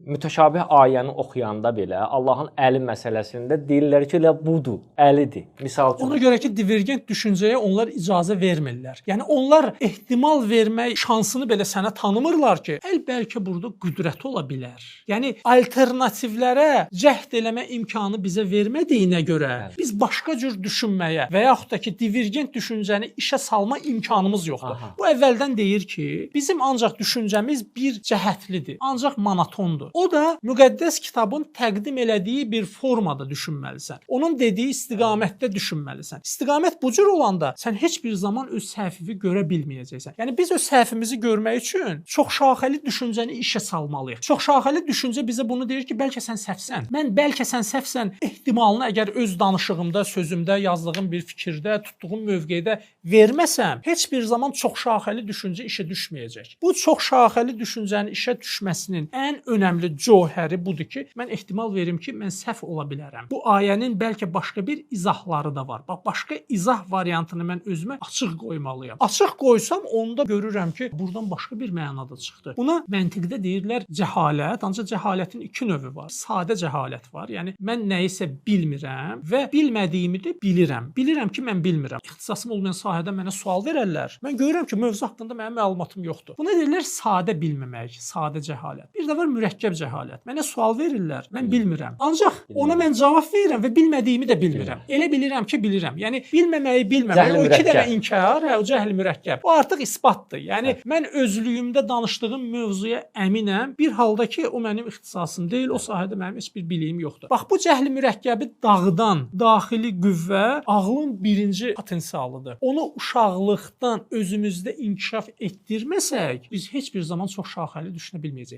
Mütəşabih ayəni oxuyanda belə Allahın əli məsələsində deyirlər ki, elə budur, əlidir. Misal üçün. Ona görə ki, divergent düşüncəyə onlar icazə vermirlər. Yəni onlar ehtimal vermək şansını belə sənə tanımırlar ki, əl bəlkə burada qüdrəti ola bilər. Yəni alternativlərə cəhd eləmə imkanı bizə vermədiyinə görə biz başqa cür düşünməyə və yaxud da ki, divergent düşüncəni işə salma imkanımız yoxdur. Bu əvvəldən deyir ki, bizim ancaq düşüncəmiz bir cəhətlidir, ancaq monotondur. O da müqəddəs kitabın təqdim elədiyi bir formada düşünməlisən. Onun dediyi istiqamətdə düşünməlisən. İstiqamət bu cür olanda sən heç bir zaman öz səhvini görə bilməyəcəksən. Yəni biz öz səhvimizi görmək üçün çoxşaxəli düşüncəni işə salmalıyıq. Çoxşaxəli düşüncə bizə bunu deyir ki, bəlkə sən səhvsən. Mən bəlkə sən səhvsən ehtimalını əgər öz danışığımda, sözümdə, yazdığım bir fikirdə, tutduğum mövqedə verməsəm, heç bir zaman çoxşaxəli düşüncə işə düşməyəcək. Bu çoxşaxəli düşüncənin işə düşməsinin ən önəmli cövhəri budur ki, mən ehtimal verim ki, mən səhv ola bilərəm. Bu ayənin bəlkə başqa bir izahları da var. Bax, başqa izah variantını mən özümə açıq qoymalıyam. Açıq qoysam, onda görürəm ki, burdan başqa bir məna da çıxdı. Buna məntiqdə deyirlər cəhalət, ancaq cəhalətin iki növü var. Sadə cəhalət var. Yəni mən nəyisə bilmirəm və bilmədiyimi də bilirəm. Bilirəm ki, mən bilmirəm. İxtisasım olmayan sahədə mənə sual verərlər. Mən görürəm ki, mövzu haqqında mənim məlumatım yoxdur. Buna deyirlər sadə bilməmək, sadə cəhalət. Bir də var mürəkkəb cəhalət. Mənə sual verirlər, mən bilmirəm. Ancaq ona mən cavab verirəm və bilmədiyimi də bilmirəm. Elə bilirəm ki, bilirəm. Yəni bilməməyi bilməmək, Cəhl o iki dənə mürəkkəb. inkar, hə, o cəhl mürəkkəb. O artıq isbatdır. Yəni mən özlüyümdə danışdığım mövzuya əminəm. Bir halda ki, o mənim ixtisasım deyil, o sahədə mənim heç bir biliyim yoxdur. Bax bu cəhl mürəkkəbi dağıdan daxili qüvvə ağlın birinci potensialıdır. Onu uşaqlıqdan özümüzdə inkişaf etdirməsək, biz heç bir zaman çox şaxəli düşünə bilməyəcəyik.